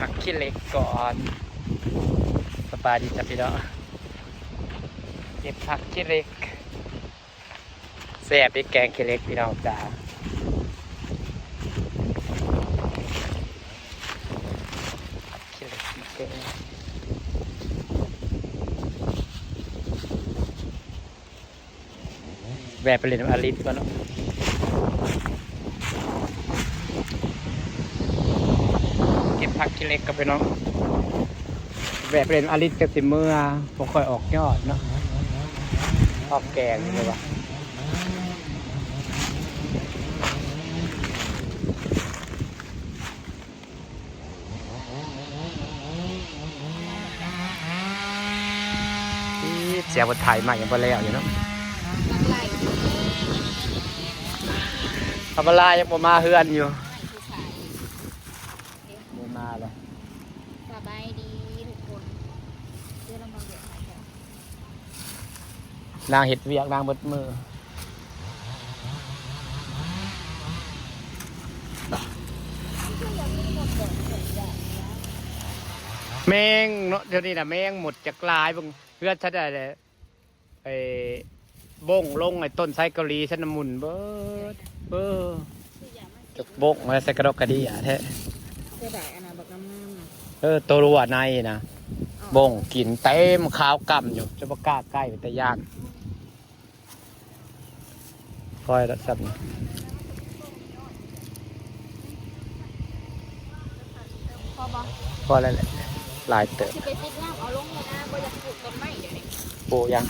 ຜັກຂີ້ເຫຼັກກ່ອນ. ສະບາຍດີຈ້າພີ່ນ້ອງ ເກັບຜັກຂີ້ເຫຼັກ ແຊບເດ້ແກງຂີ້ເຫຼັກພີ່ນ້ອງຈ້າ. ຂີ້ເຫຼັກແກງ ແວ່ໄປຫຼິ້ນອາລິດກ່ອນເນາະ ເກັບຜັກຂີ້ເຫຼັກກັບພີ່ນ້ອງ. ແວ່ໄປຫຼິ້ນອາລິດກໍຊິເມືອ ບໍ່ຄ່ອຍອອກຍອດເນາະ ອອກແກງຢູ່ວ່າ. ອີ ສຽງລົດໄຖມາຍັງບໍ່ແລ້ວຢູ່ເນາະ. ບັກຫຼ້າ ບັກຫຼ້າຍັງບໍ່ມາເຮືອນຢູ່ ບໍ່ມາແລ້ວ. ສະບາຍດີທຸກຄົນ ເດີນອອກມາເບິ່ງ ນາງເຮັດວຽກນາງເບິດມື້ ແມງເນາະ ດຽວນີ້ນະແມງມົດຈັກຫຼາຍ ເບິ່ງເຮືອນຊະໄດ້ແຫຼະ ໄອ້ບົ້ງລົງ ໄອ້ຕົ້ນໄຊເກົາຫຼີຊັ້ນນະໝຸ່ນເບີດ ເອີ ຈັກບົ້ງມາໃສ່ກະດອກກະເດຍແທ້. ເສຍດາຍອັນນັ້ນ ບັກງາມໆນະ ເອີ ໂຕລົວໃນນະ ບົ້ງກິນເຕັມຂາວກ່ຳຢູ່ ຈະບໍ່ກ້າໃກ້ ເປັນຕາຢ້ານ. ຄ່ອຍລະສ່ຳ ພໍບໍ່? ພໍແລ້ວແຫຼະ ຫຼາຍເຕີບ. ຊິໄປຕິດນ້ຳເອົາລົງແລ້ວນະ ບໍ່ຢາກປູກດອກໄມ້ດຽວນີ້ ປູກຫຍັງ?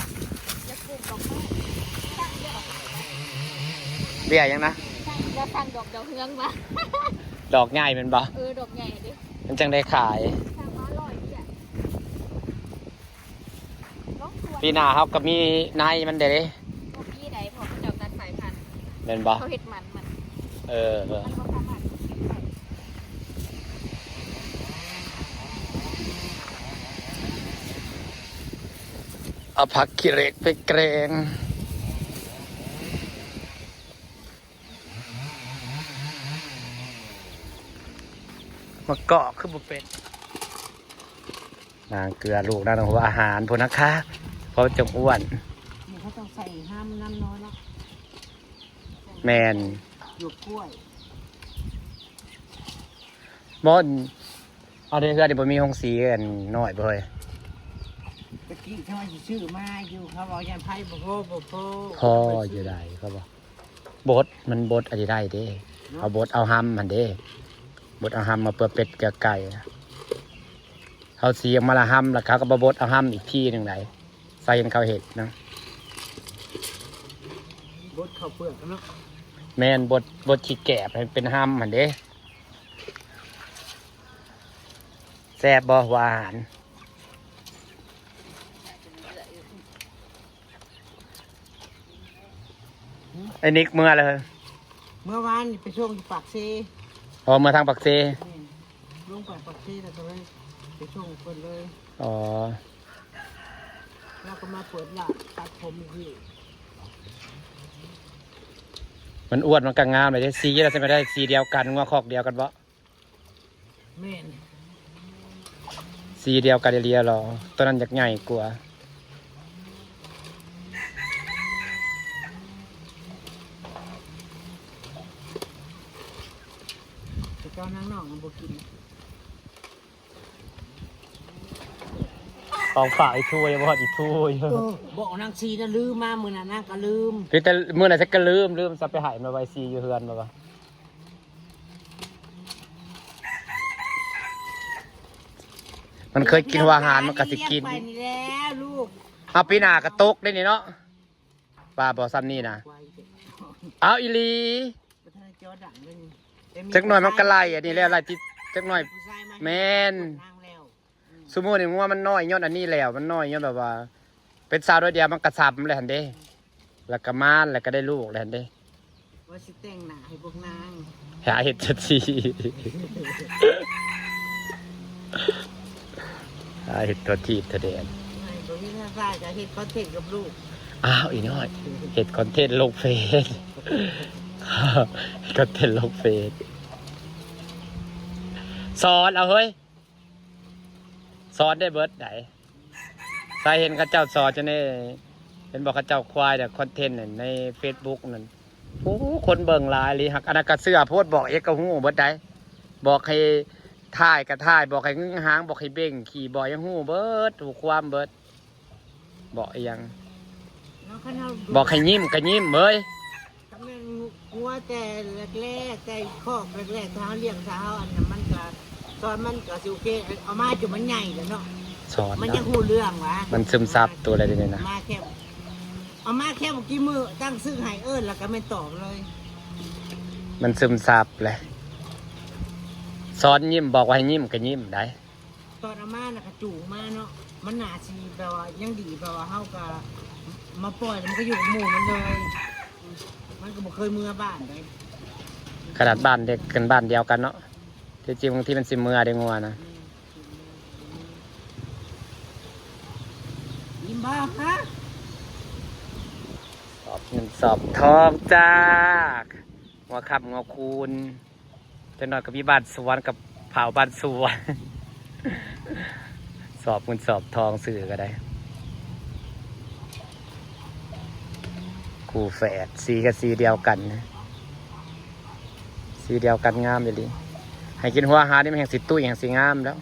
ຢາກປູກດອກໄມ້ ສັ່ງເດີ ເບ້ຍຫຍັງນະ? ສັ່ງ ຢາກສັ່ງດອກດາວເຮືອງມາ ດອກໃຫຍ່ແມ່ນບໍ່? ເອີ ດອກໃຫຍ່ເດ້ ມັນຈັ່ງໄດ້ຂາຍ ສັ່ງມາຮ້ອຍເບ້ຍ. ປີໜ້າເຮົາກໍມີນາຍມັນເດ້ ບໍ່ມີໃດ ເພາະເຂົາເຈົ້າຕັດສາຍພັນ ແມ່ນບໍ່? ເຂົາເຮັດໝັນມັນ ເອີ ເອີ ມັນບໍ່ສາມາດເກັບໄດ້. ເອົາຜັກຂີ້ເຫຼັກໄປແກງ ມາເກາະຄືບໍ່ເປັນ. ນາງເກືອລູກນາງ ຫົວອາຫານພຸ້ນນະຄະ ເພາະມັນຈັ່ງອ້ວນ. ນີ້ເຂົາຕ້ອງໃສ່ຮຳນຳເນາະ ແມ່ນ ຫຍວກກ້ວຍ ບໍ່ ອັນນີ້ເຮືອນນີ້ບໍ່ມີໂຮງສີອັນນ້ອຍບໍ່ເຮີ້ຍ? ຕະກີ້ເຂົາຊິຊື້ມາຢູ່ ເຂົາເວົ້າຢ້ານໄຟບໍ່ພໍ ບໍ່ພໍ ພໍຢູ່ໃດ ເຂົາບອກ ບົດ ມັນບົດອັນນີ້ໄດ້ເດ້ ເນາະ ເຮົາບົດເອົາຮຳຫັ້ນເດ້ ບົດເອົາຮຳມາເພື່ອເປັດເພື່ອໄກ່ ເຮົາສີອອກມາລະຮຳ ແລ້ວເຂົາກໍມາບົດເອົາຮຳອີກທີໜຶ່ງໃດ ຊາວເຫັນເຂົາເຮັດນະ ບົດເຂົ້າເປືອກເນາະ ແມ່ນ ບົດ ບົດຂີ້ແກບໃຫ້ເປັນຮຳຫັ້ນເດ້. ແຊບບໍ່ຫົວອາຫານ? ໄອ້ນິກເມືອແລ້ວ ເມື່ອວານນີ້ໄປສົ່ງຢູ່ປາກເຊ. ອໍ ເມືອທາງປາກເຊ ແມ່ນ ລົງໄປປາກເຊແລ້ວກໍເລີຍໄປສົ່ງເພິ່ນເລີຍ. ອໍ ແລ້ວກໍມາເປີດຮ້ານຕັດຜົມຢູ່ພີ້. ມັນອ້ວນ ມັນກໍງາມເລີຍເດ້ ສີລະຊິມາໄດ້ ສີດຽວກັນ ງົວຄອກດຽວກັນເບາະ. ແມ່ນ ສີດຽວກັນອີ່ຫຼີຫຼໍ ຕົວນັ້ນຢາກໃຫຍ່ກວ່າ. ແຕ່ເຈົ້ານາງນ້ອງມັນບໍ່ກິນ ຂອງຝາກອີ່ທູ ຍັງບໍ່ຮອດອີ່ທູຢູ່. ເອີ ບອກນາງສີນະ ລືມມາ ມື້ນັ້ນນາງກໍລືມ ຄືແຕ່ມື້ນັ້ນສັກກໍລືມ ລືມສັກໄປໃຫ້ມາໄວ້ສີຢູ່ເຮືອນແມ່ນບໍ່? ມັນເຄີຍກິນຫົວອາຫານ ມັນກໍຊິກິນ. ໄປນີ້ແຫຼະລູກ ເອົາ ປີໜ້າກໍຕົກໄດ້ນີ້ເນາະ ວ່າບໍ່ ຊ່ຳນີ້ນະ. ເອົາອີ່ຫຼີ ບໍ່ທັນໄດ້ຈໍດັງເລີຍນີ້ ຈັກໜ່ອຍມັນກໍໄລ່ອັນນີ້ແລ້ວ ໄລ່ຕິດຈັກໜ່ອຍ. ຜູ້ຊາຍມາ ແມ່ນ ນາງແລ້ວ. ອືມ ຊຸມື້ນີ້ງົວມັນນ້ອຍຍ້ອນອັນນີ້ແລ້ວ ມັນນ້ອຍຍ້ອນແບບວ່າ ເປັນສາວນ້ອຍດຽວມັນກະຊຳແລ້ວຫັ້ນເດ້ ແລ້ວກະມານ ແລ້ວກະໄດ້ລູກແລ້ວຫັ້ນເດ້. ວ່າຊິແຕ່ງໜ້າໃຫ້ພວກນາງ ຫາເຮັດຕົວທີ ຫາເຮັດຕົວທີບຕົວແດນ. ບໍ່ມີເງິນຊາຍກະເຮັດຄອນເທັນກັບລູກ. ອ້າວ ອີນ້ອຍ ເຮັດຄອນເທັນລົງເຟສ ຄອນເທັນລົງເຟສ. ສອນເອົາເຮີ້ຍ. ສອນໄດ້ເບິດໃດ. ສາຍເຫັນເຂົາເຈົ້າສອນຢູ່ໃນ ເຫັນບໍ່ ເຂົາເຈົ້າຄວາຍແລ້ວຄອນເທັນນັ້ນໃນເຟສບຸກນັ້ນ ໂອ້ ຄົນເບິ່ງຫຼາຍອີ່ຫຼີ. ຫາກອັນນັ້ນກໍເຊື່ອໂພດ ບອກຫຍັງກໍຮູ້ເບິດໃດ. ບອກໃຫ້ຖ່າຍກໍຖ່າຍ ບອກໃຫ້ງຶງຫາງ ບອກໃຫ້ເບັ່ງຂີ້ ບອກຫຍັງຮູ້ເບິດ ຮູ້ຄວາມເບິດ. ເບາະອີ່ຫຍັງ ເນາະ ຄັນເຮົາ ບອກໃຫ້ຍິ້ມກໍຍິ້ມເວີຍ. ກໍແມ່ນງົວແຕ່ແລກໆ ແຕ່ຄອກແລກໆ ຖ້າເຮົາລ້ຽງ ຖ້າເຮົາອັນນັ້ນ ມັນກໍ ຕອນມັນກໍຊິໂອເຄ ເອົາມາຈົນມັນໃຫຍ່ແລ້ວເນາະ ສອນ ມັນຍັງ ເນາະ ຮູ້ເລື່ອງຫວາ ມັນຊຶມຊັບໂຕແລ້ວເດນີ້ນະ ມາແຄ່ ເອົາມາແຄ່ບໍ່ກີ່ມື້ ຕັ້ງຊື່ໃຫ້ເອີ້ນ ແລ້ວກໍແມ່ນຕອບເລີຍ ມັນຊຶມຊັບແຫຼະ. ສອນຍິ້ມ ບອກວ່າໃຫ້ຍິ້ມກໍຍິ້ມໄດ໋. ຕອນເອົາມານະກະຈູງມາເນາະ ມັນໜ້າຊິແບບວ່າຍັງດີ ແບບວ່າເຮົາກະມາປ່ອຍ ແລ້ວມັນກໍຢູ່ກັບໝູ່ມັນເລີຍ ມັນກໍບໍ່ເຄີຍເມືອບ້ານເດ້. ຂະໜາດບ້ານເດັກກັນ ບ້ານດຽວກັນເນາະ ທີ່ຈິງບາງທີມັນຊິເມືອເດ້ ງົວນະ. ຍິ້ມບໍ່ຄະ ສອບເງິນສອບທອງຈ້າ ງົວຄ້ຳງົວຄູນ. ຈັກໜ້ອຍກໍມີບ້ານສວນກັບເຜົ່າບ້ານສວນ ສອບເງິນສອບທອງຊື້ກໍໄດ້. ຄູ່ແຝດ ສີກໍສີດຽວກັນ ສີດຽວກັນງາມອີ່ຫຼີ. ໃຫ້ກິນຫົວອາຫານນີ້ ມັນແຮ່ງຊິຕຸ້ຍ ແຮ່ງຊິງາມແລ້ວ.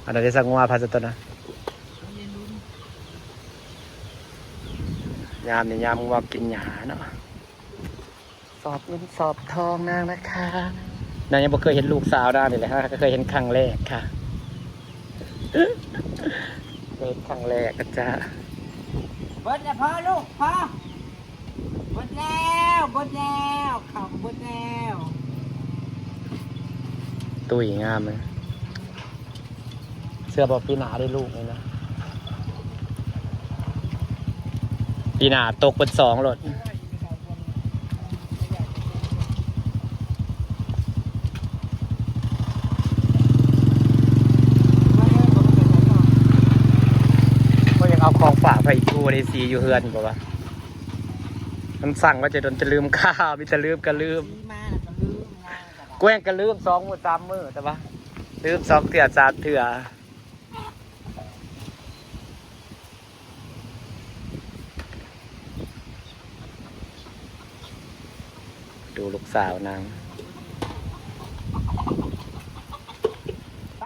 ອັນນັ້ນໄດ້ສັກງົວພາສະຕົນນະ ຍາມນີ້ຍາມງົວກິນຫຍ້າເນາະ. ສອບເງິນສອບທອງນາງນະຄະ ນາງຍັງບໍ່ເຄີຍເຫັນລູກສາວນາງນີ້ແຫຼະ ຫາກໍເຄີຍເຫັນຄັ້ງແລກຄ່ະ ເຄີຍເຫັນຄັ້ງແລກນະຈ໊ະ. ເບິດແລ້ວ ພໍລູກ ພໍ. ເບິດແລ້ວ ເບິດແລ້ວ ເຂົ້າກໍເບິດແລ້ວ. ຕຸ້ຍງາມເລີຍ ເຊື່ອບໍ່ ປີໜ້າໄດ້ລູກນີ້ນະ ປີໜ້າຕົກເບິດສອງໂລດ. ບໍ່ຢາກເອົາຂອງຝາກໄປອີກຄູ່ ໄດ້ສີຢູ່ເຮືອນບໍ່ວະ? ມັນສັ່ງວ່າຈະດົນຈະລືມຄ່າ ມີແຕ່ລືມກໍລືມ ກູແຮ່ງກໍລືມສອງມື້ສາມມື້ ແຕ່ວ່າລືມສອງເທື່ອສາມເທື່ອ. ດູລູກສາວນາງ